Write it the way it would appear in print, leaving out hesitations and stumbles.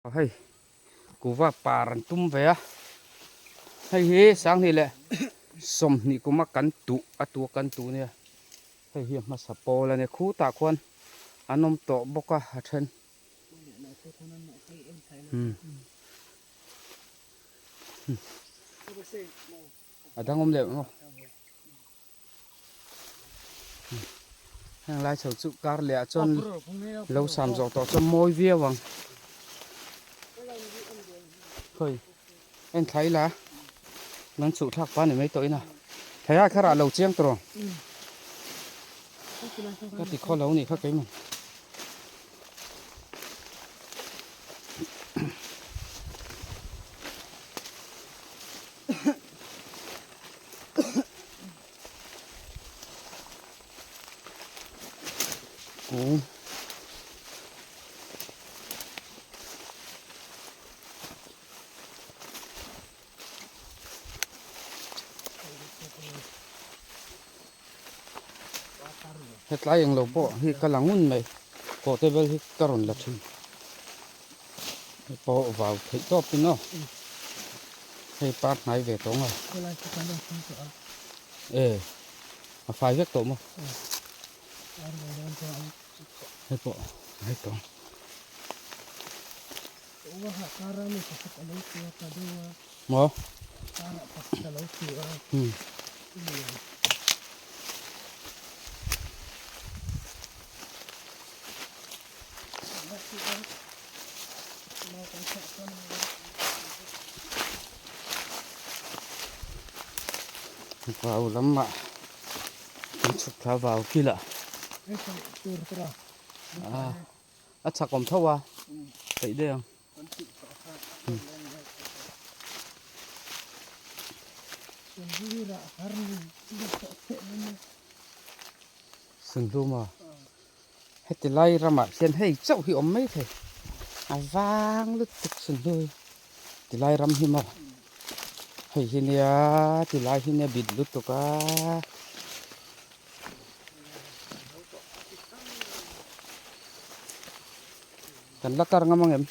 Hei kuva par an tum ve a, hei hi sanghnih leh sawmhnih kuma kan tuh a tua kan tuh nia, hei hi a hmasa pawl a nia khutah khuan an awm tawh bawk a a then. A dang awm leh maw? Heng lai chho chu kar leh ah chuan lo sam zawh tawh chuan mawi viau ang. Khawi en thla ila nan chhuh thlak pa ni mai tawh ina thei a kharah lo chiang tawh ka ti khaw lo nih kha keimah. Kung Hetlai englo pawh hi ka la ngun mai pawh te vel hi ka rawn la thin. Hei pawh vau theih tawp in aw hei par hnai ve tawng a e a fai vek tawh maw hei pawh hnai tawng maw hmm. Vau lamah kan chhuk thla vau kil ah a chak awm tho a peih daih ang. Sunhluma. Heti lai ramah hian hei chauh hi awm mai thei a vang lutuk sunhlu hi ti lai ram hi maw hei hi nia ti lai hi nia bit lutuk a. Kan la kar ngam ang em?